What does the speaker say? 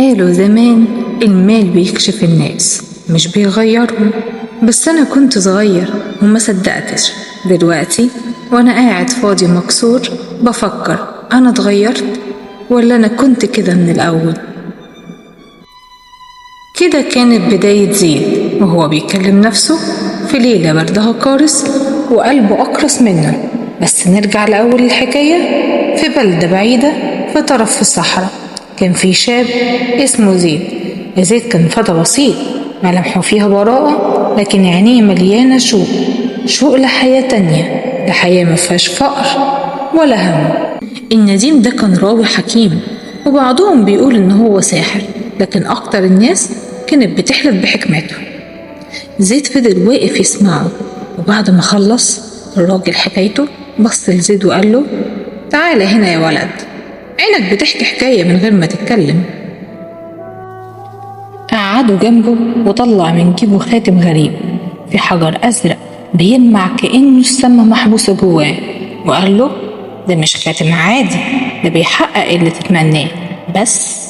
قالوا زمان المال بيكشف الناس مش بيغيرهم، بس أنا كنت صغير وما صدقتش. دلوقتي وأنا قاعد فاضي مكسور بفكر، أنا اتغيرت ولا أنا كنت كده من الأول؟ كده كانت بداية زيد وهو بيكلم نفسه في ليلة بردها قارس وقلبه أقرص منه. بس نرجع لأول الحكاية. في بلدة بعيدة في طرف في الصحراء كان في شاب اسمه زيد. زيد كان فتى بسيط، ملامحه فيها براءة، لكن عينيه مليانة شوق، شوق لحياة تانية، لحياة ما فيهاش فقر ولا هم. النديم ده كان راوي حكيم، وبعضهم بيقول إن هو ساحر، لكن أكتر الناس كانت بتحلف بحكمته. زيد فضل واقف يسمعه، وبعد ما خلص الراجل حكايته بص لزيد وقال له: تعالى هنا يا ولد، عينك بتحكي حكاية من غير ما تتكلم. قعدة جنبه وطلع من جيبه خاتم غريب في حجر أزرق بيلمع كأنه السما محبوسة جواه، وقال له: ده مش خاتم عادي، ده بيحقق اللي تتمناه، بس